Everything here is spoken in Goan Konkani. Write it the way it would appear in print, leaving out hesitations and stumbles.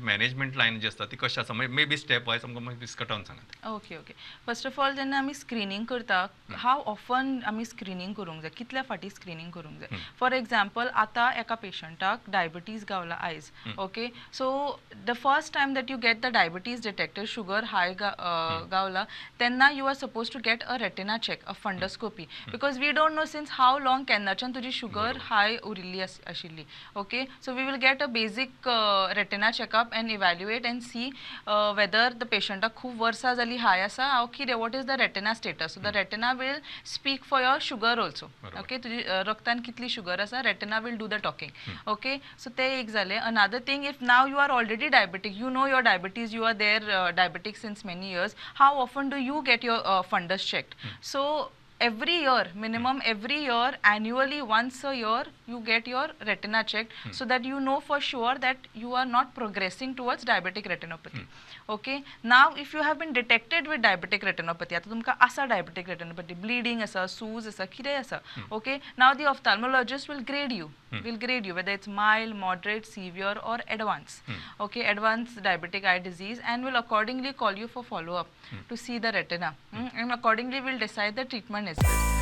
मॅनेजमेंट लायन जी आसता ती कशी आसा, मागीर मे बी स्टेप वायज आमकां मागीर विस्कटावन सांगात. Okay, first of all, जेन्ना आमी स्क्रिनींग करता, हाव ऑफन आमी स्क्रिनींग करूंक जाय, कितल्या फाटीं स्क्रिनींग करूंक जाय? फॉर एग्जाम्पल, आतां एका पेशंटाक डायबिटीज गावला आयज, okay, so the first time that you get the diabetes detected, sugar high गावला, तेन्ना you are suppose to get a retina check, a fundoscopy, because we don't know since how long, केन्नाच्यान तुजी शुगर हाय उरिल्ली आशिल्ली. Okay, so we will get a basic retina checkup and evaluate and see whether the पेशंटाक खूब वर्सां जाली हाय आसा हांव कितें, what is the retina status. So the retina will speak for your sugar also. Okay, तुजी रक्तान कितली शुगर आसा, retina will do the talking. Okay, so ते एक जालें. Another thing, if now you are already diabetic, you know your diabetes, you are there diabetic since many years, how often do you get your fundus checked? So every year, minimum every year, annually, once a year, you get your retina checked so that you know for sure that you are not progressing towards diabetic retinopathy. Okay, now if you have been detected with diabetic retinopathy, आता तुमकां आसा diabetic retinopathy, bleeding आसा, सूज आसा, कितेंय आसा, okay, now the ophthalmologist will grade you, will grade you whether it's mild, moderate, severe or advanced, okay, advanced diabetic eye disease, and will accordingly call you for follow up to see the retina, and accordingly will decide the treatment as well.